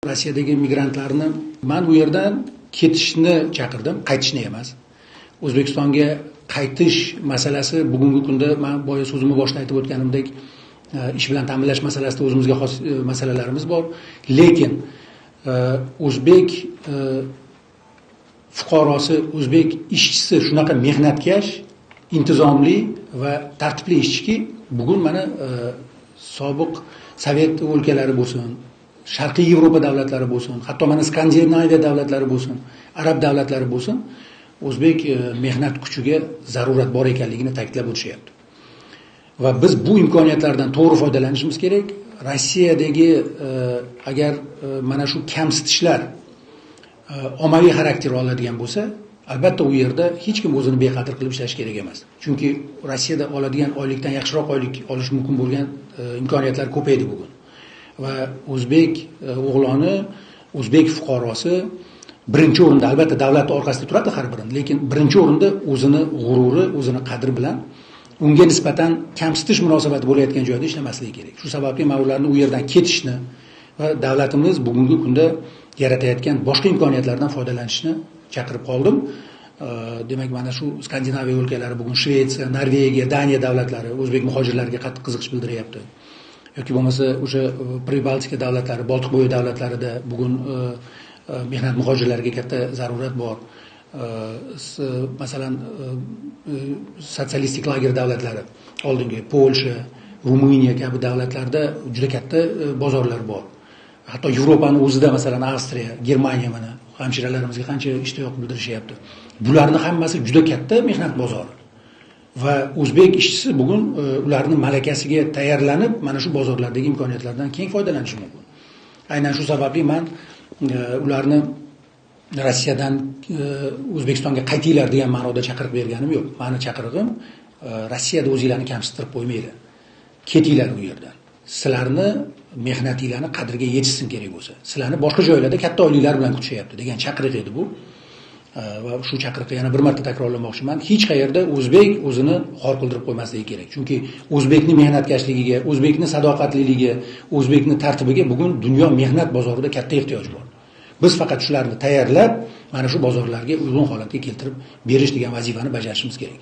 Rossiyadagi migrantlarni man u yerdan ketishni chaqirdim, qaytishni emas. O'zbekistonga qaytish masalasi bugungi kunda man boya so'zimni boshida aytib o'tganimdek, ish bilan ta'minlash masalasida o'zimizga xos masalalarimiz bor. Lekin o'zbek fuqarosi, o'zbek ishchisi shunaqa mehnatkash, intizomli va tartibli ishchiki, bugun mana sobiq sovet o'lkalari bo'lsin, Sharqiy Yevropa davlatlari bo'lsin, hatto mana Skandinaviya davlatlari bo'lsin, arab davlatlari bo'lsin, o'zbek mehnat kuchiga zarurat bor ekanligini ta'kidlab o'tishyapti. Va biz bu imkoniyatlardan to'g'ri foydalanishimiz kerak. Rossiyadagi agar mana shu kamsitishlar ommaviy xarakter oladigan bo'lsa, albatta u yerda hech kim o'zini beqadr qilib ishlashi kerak emas. Chunki Rossiyada oladigan oylikdan yaxshiroq oylik olish mumkin bo'lgan imkoniyatlar ko'paydi bugun. Va o'zbek o'g'loni, o'zbek fuqarosi birinchi o'rinda albatta davlat orqasida turadi har birini, lekin birinchi o'rinda o'zini g'ururi, o'zini qadri bilan unga nisbatan kamsitish munosabati bo'layotgan joyda ishlamasligi kerak. Shu sababli men ularni u yerdan ketishni va davlatimiz bugungi kunda yaratayotgan boshqa imkoniyatlardan foydalanishni chaqirib qoldim. Demak, mana shu Skandinaviya o'lkalari bugun Shvetsiya, Norvegiya, Daniya davlatlari o'zbek muhojirlariga qattiq qiziqish bildiryapti. Yoki bo'lmasa o'sha Pribaltika davlatlari, Boltiqbo'yi davlatlarida bugun mehnat muhojirlariga katta zarurat bor. Masalan, sotsialistik lager davlatlari, oldingi Polsha, Ruminiya kabi davlatlarda juda katta bozorlar bor. Hatto Yevropani o'zida, masalan, Avstriya, Germaniya mana hamshiralarimizga qancha ishtiyoq bildirishyapti. Bularni hammasi juda katta mehnat bozori. Va o'zbek ishchisi bugun ularni malakasiga tayyorlanib, mana shu bozorlardagi imkoniyatlardan keng foydalanishi mumkin. Aynan shu sababli man ularni Rossiyadan O'zbekistonga qaytinglar degan ma'noda chaqiriq berganim yo'q. Mani chaqirig'im, Rossiyada o'zinglarni kamsittirib qo'ymanglar. Ketinglar u yerdan. Sizlarni mehnatinglarni qadriga yetishsin kerak bo'lsa. Sizlarni boshqa joylarda katta oyliklar bilan kutishyapti degan chaqiriq edi bu. Va shu chaqiriqni yana bir marta takrorlamoqchiman. Hech qayerda o'zbek o'zini xor qildirib qo'ymasligi kerak. Chunki o'zbekning mehnatkashligi, o'zbekning sadoqatliligi, o'zbekning tartibiga bugun dunyo mehnat bozorida katta ehtiyoj bor. Biz faqat shularni tayyorlab, mana shu bozorlarga uyg'un holatga keltirib berish degan vazifani bajarishimiz kerak.